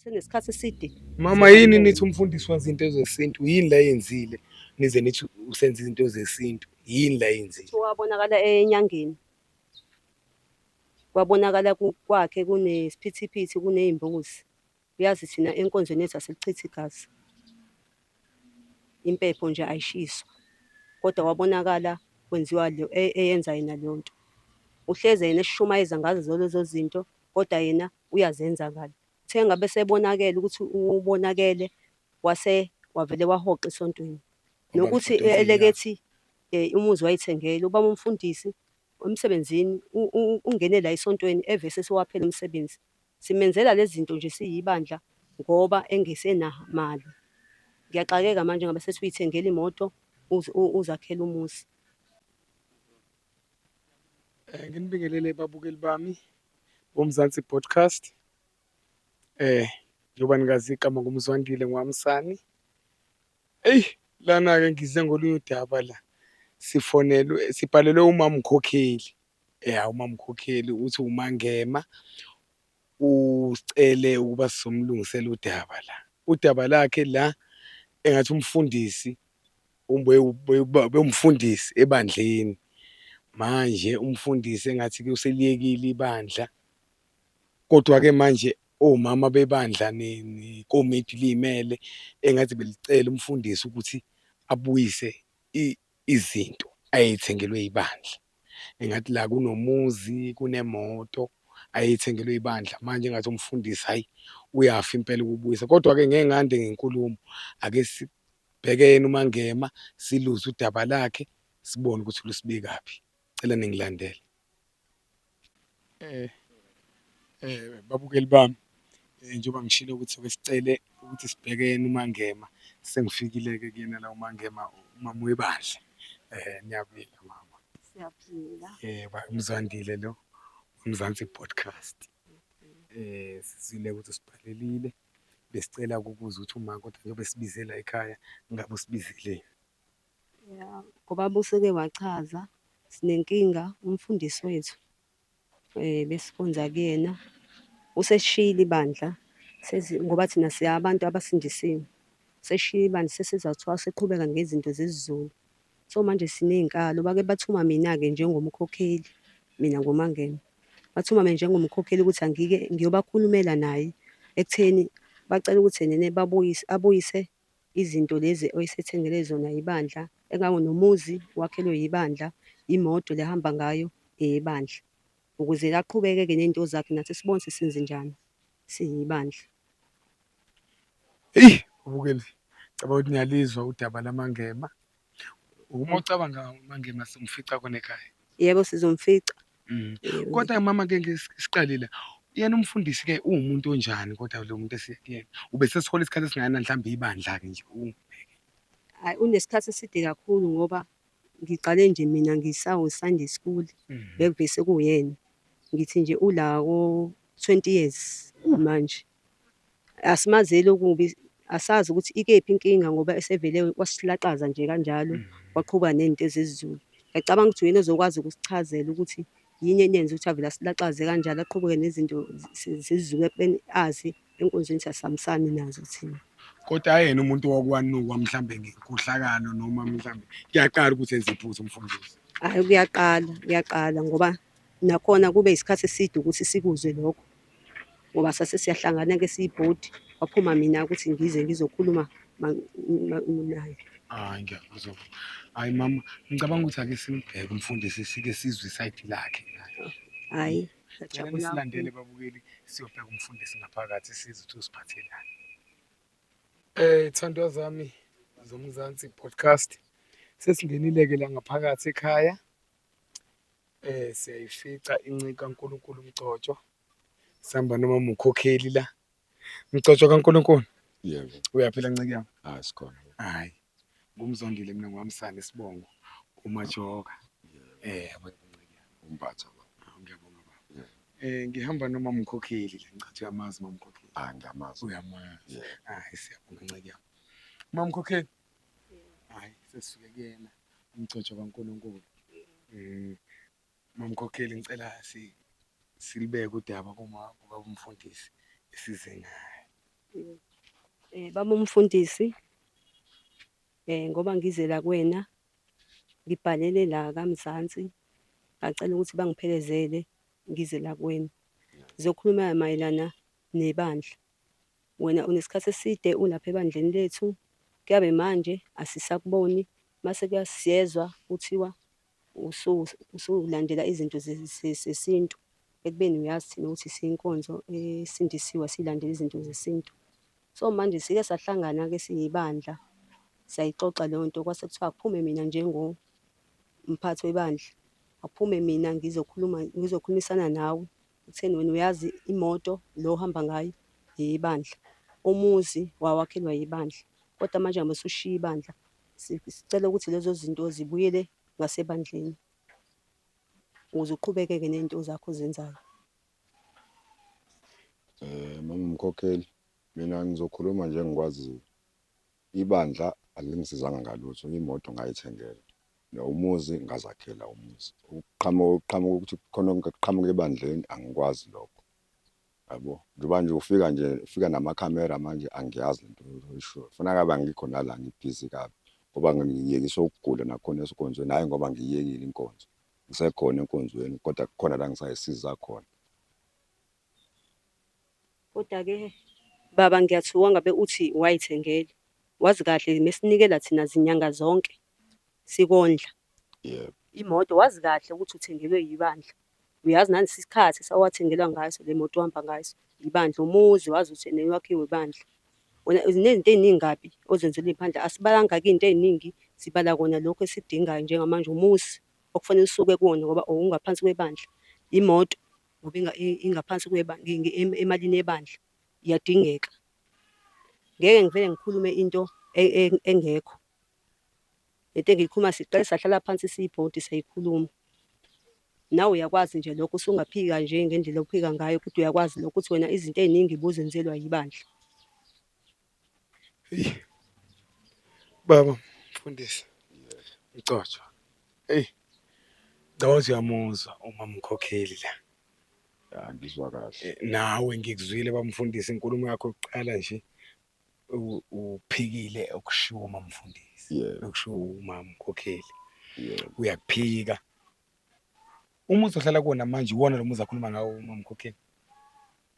Senesikhathi eside. Mama, yini nithi umfundisi wenza into zesintu? Yini la yenzile? Nize nithi usenza izinto zesintu. Yini la yenzile? Wabonakala enyangeni. Kwabonakala kwakhe kunesiphithiphithi, kuney'mbuzi. Uyazi thina enkonzweni yethu asilichithi igazi. Impepho nje ayishiswa. Kodwa kwabonakala kwenziwa eyenza yena leyo nto. Uhleze yena esishumayeza ngazo lezo zinto, kodwa yena uyazenza ngale. Uthe ngabe esebonakele ukuthi ubonakele, wase wavele wahoxa esontweni. Nokuthi elekethi umuzi wayithengela ubaba umfundisi emsebenzini ungene la esontweni evese sewaphela umsebenzi. Simenzela lezi zinto nje siyibandla ngoba engesenamali. Ngiyaxakeka manje ngabe sethi uyithengela imoto, uzakhela umuzi. Nginibingelele babukeli bami boMzansi Podcast. Njengoba ningazi igama nguMzwandile ngowamsani. Eyi, lana-ke ngize ngolunye udaba la. Sifonelwe, sibhalelwe umama uMkhokheli. Ya, umama uMkhokheli uthi uMaNgema usicele ukuba sizomlungisela udaba la. Udaba lakhe la engathi umfundisi bewumfundisi ebandleni. Manje umfundisi engathi-ke useliyekile ibandla, kodwa-ke manje omama bebandla nekomiti liyimele engathi belicela umfundisi ukuthi abuyise izinto ayeyithengelwe ibandla. Engathi la kunomuzi, kunemoto ayeyithengelwe ibandla, manje engathi umfundisi hhayi uyafa impela ukubuyisa. Kodwa-ke ngeke ngande ngenkulumo, ake sibheke yena uMaNgema siluzwe udaba lakhe, sibone ukuthi lusibekaphi. Cela ningilandele. Babukeli bami, njengoba ngishilo ukuthi ake sicele ukuthi sibheke yena uMaNgema, sengifikile-ke kuyena la uMaNgema, umama webandla. Niyaphila mama? Siyaphila. Umzwandile lo, uMzansi Podcast. Sizwile ukuthi usibhalelile, besicela ukubuza ukuthi uma kodwa njengoba esibizela ekhaya, ngabe usibizeleni? Ya, ngoba useke wachaza, sinenkinga umfundisi wethu besikhonza kuyena useshiyile ibandla, ngoba thina siyabantu abasindisiwe. Seshiyile ibandla, sesizathiwa seqhubeka ngezinto zesiZulu. So manje siney'nkalo, bake bathuma mina-ke njengomkhokheli, mina nguMaNgema. Bathuma mina njengomkhokheli ukuthi angike ngiyobakhulumela naye ekutheni bacela ukuthi ene babuyise, abuyise izinto lezi oyisethengele zona ibandla, engangonomuzi wakhelwe yibandla, imoto le ahamba ngayo eyebandla. Ukuze aqhubeke-ke ney'nto zakhe nathi sibone ukuthi senzenjani siyibandla. Eyi, babukeli, cabanga ukuthi niyalizwa udaba laMaNgema. Uma ucabanga uMaNgema simfica khona ekhaya. Yebo, sizomfica. Kodwa mama ke siqale la. Yena umfundisi-ke uwumuntu onjani kodwa lo muntu esiye kuyena? Ubesesihola isikhathi esingakanani mhlawumbe ibandla-ke nje? Hhayi, unesikhathi eside kakhulu ngoba ngiqale nje mina ngisawu Sunday school, bekuvese kuwuyena. Ngithi nje ula ko-20 years manje. Asimazeli okubi, asazi ukuthi ikephi inkinga ngoba esevele wasilaqaza nje kanjalo, waqhuba ney'nto zesiZulu. Ngiyacabanga ukuthi uyena ozokwazi ukusichazela ukuthi yini enyenza ukuthi avele asilaxaze kanjalo, aqhubeke nezinto zesiZulu ekubeni azi enkonzweni sasihambisani nazo thina. Kodwa yena umuntu owakwanukwa mhlambe ngenkohlakalo noma mhlambe kuyaqala ukuthi enze iphutha umfundisi. Hhayi, kuyaqala, kuyaqala ngoba nakhona kube isikhathi eside ukuthi sikuzwe lokho. Ngoba sase siyahlangana-ke siyibhodi, kwaphuma mina ukuthi ngize ngizokhuluma naye. Hhayi, ngiyakuzwa. Hhayi mama, ngicabanga ukuthi ake simbheke umfundisi sike sizwe isayidi lakhe naye. Hhayi, Cela ngiyajabula nisilandele kakhulu. babukeli, siyobheka umfundisi ngaphakathi sizwe ukuthi usiphathelani. Thandwa zami zoMzansi Podcast, sesingenile-ke la ngaphakathi ekhaya. Siyayifica inceku kaNkulunkulu uMgcotshwa. Sihamba nomama uMkhokheli la. Mgcotshwa kaNkulunkulu. Yebo. Uyaphila nciki yami? Hayi, sikhona. Hayi. Ngumzondile mina ngwamsana isibongo uMajoka. Yabo nciki yami. Umbatha baba. Hawu, ngiyabonga baba. Ngihamba nomama uMkhokheli la, ngicathi uyamazi mama uMkhokheli. Ah, ngiyamazi. Uyamazi. Yebo. Hayi, siyabonga nciki yami. Mama uMkhokheli. Hayi, sesisuke kuyena umgcotshwa kaNkulunkulu. Mama uMkhokheli, ngicela silibeke udaba kuma kubaba umfundisi esize ngaye. Baba umfundisi, ngoba ngize la kuwena, ngibhalele la kaMzansi, ngacela ukuthi bangiphelezele ngize la kuwena. Ngizokhuluma mayelana nebandla. Wena unesikhathi eside ulapha ebandleni lethu, kuyabe manje asisakuboni, mase siyezwa kuthiwa usulandela izinto zesintu, ekubeni uyazi thina ukuthi siyinkonzo esindisiwe asiyilandeli izinto zesintu. So manje sike sahlangana-ke siyibandla, sayixoxa leyo nto, kwase kuthiwa akuphume mina njengomphathi webandla, akuphume mina ngizokhuluma, ngizokhulumisana nawe ekutheni wena uyazi imoto lo ohamba ngayo eyebandla, umuzi wawakhelwa ibandla, kodwa manje ngoba usushiya ibandla, sicela ukuthi lezo zinto zibuyele ngasebandleni ukuze uqhubeke-ke ney'nto zakho ozenzayo. Mama umkhokheli, mina ngizokhuluma nje engikwaziyo. Ibandla alingisizanga ngalutho, imoto ngayithengela, umuzi ngazakhela umuzi. Ukuqhamuka ukuqhamuka ukuthi khona kuqhamuka ebandleni angikwazi lokho, yabo. Njengoba nje ufika nje ufika namakhamera manje angiyazi lento oyishoyo. Funa ngabe angikho nala ngibhizi kabi ngoba ngiyekiswe ukugula nakhona esikonzweni, hhayi ngoba ngiyiyekile inkonzo. Ngisekhona enkonzweni kodwa kukhona la engisayisiza khona. Koda-ke baba ngiyathuka ngabe uthi wayithengela, wazi kahle mesinikela thina zinyanga zonke sikondla. Yebo. Imoto wazi kahle ukuthi uthengelwe ibandla. Uyazi nalesi sikhathi sawathengelwa ngaso le moto ohamba ngaso, ibandla. Umuzi wazi ukuthi ene wakhiwe ibandla. Wena zinezinto ey'ningi kabi ozenzelwe iphandla. Asibalanga-ke iy'nto ey'ningi, sibala kona lokhu esikudingayo njengamanje. Umuzi okufanele usuke kuwona ngoba owungaphansi kwebandla. Imoto ngoba ingaphansi emalini yebandla, iyadingeka. Ngeke ngivele ngikhulume into engekho. Lento engiyikhuluma siqale sahlala phansi siyibhodi sayikhuluma. Nawe uyakwazi nje lokho, usungaphika nje ngendlela ophika ngayo kodwa uyakwazi lokho ukuthi wena izinto ey'ningi ubuzenzelwa yibandla. Eyi, baba mfundisi, Mcotshwa, eyi, ngicabanga ukuthi uyamuzwa umamkhokheli la. Ya, ngizwa kahle. Nawe ngikuzwile baba mfundisi, inkulumo yakho yokuqala nje uphikile okushiwo umamfundisi, Yebo. okushiwo umamkhokheli. Yebo. Uyakuphika. Umuzi ohlala kuwona manje iwona lo muzi akhuluma ngawo umamkhokheli?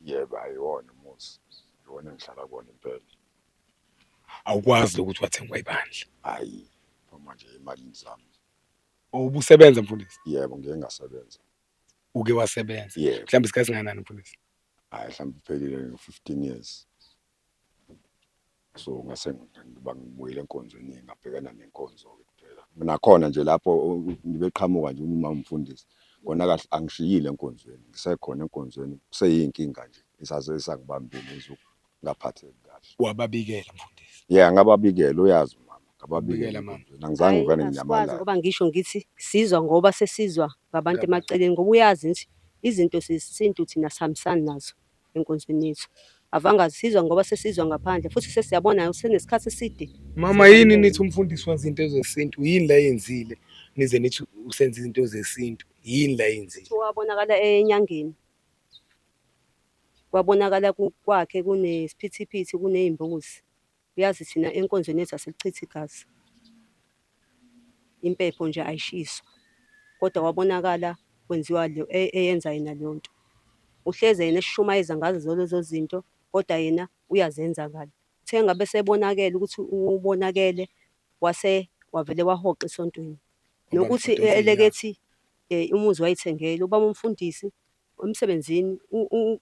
Yebo, ayiwona umuzi. Iwona engihlala kuwona impela. Awukwazi lokuthi wathengwa ibandla? Hhayi, phuma nje emalini zami. Ubusebenza mfundisi? Yebo, ngike ngasebenza. Uke wasebenza? Yebo. Mhlawumbe isikhathi singakanani mfundisi? Hhayi, mhlawumbe kuphelile ngo-15 years. So ngase ngiba ngibuyele enkonzweni ngabhekana nenkonzo-ke kuphela. Nakhona nje lapho ngibeqhamuka nje uma umfundisi, kona kahle angishiyile enkonzweni, ngisekhona enkonzweni, kuseyinkinga nje isaze isangibambile ngaphatheki kahle. Wababikela mfundisi? Yeah, ngababikela, uyazi umama, ngababikela Wabikela mama. enkonzweni, angizange Hhayi, ngivele asikwazi nginyamalale. ngoba ngisho ngithi sizwa ngoba sesizwa ngabantu Ngabantu. emaceleni ngoba uyazi nje izinto zesintu thina sihambisani nazo enkonzweni yethu. Avanga sizwa ngoba sesizwa ngaphandle futhi sesiyabona senesikhathi eside. Mama, yini Singamboni. nithi umfundisi wenza into zesintu? Yini la yenzile? Nize nithi usenza izinto zesintu. Yini la yenzile? Wabonakala enyangeni. Kwabonakala kwakhe kunesiphithiphithi kuney'mbuzi. Uyazi thina enkonzweni yethu asilichithi igazi. Impepho nje ayishiswa. Kodwa kwabonakala kwenziwa eyenza yena leyo nto. Uhleze yena esishumayeza ngazo lezo zinto, kodwa yena uyazenza ngale. Uthe ngabe sebonakele ukuthi ubonakele, wase wavele wahoxa esontweni. Nokuthi Wabamfundisi elekethi umuzi wayithengela ubaba umfundisi emsebenzini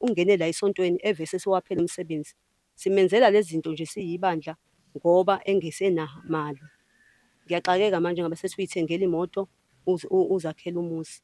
ungene la esontweni evese sewaphela umsebenzi. Simenzela lezi zinto nje siyibandla ngoba engesenamali. Ngiyaxakeka manje ngabe sethi uyithengela imoto uzakhela umuzi.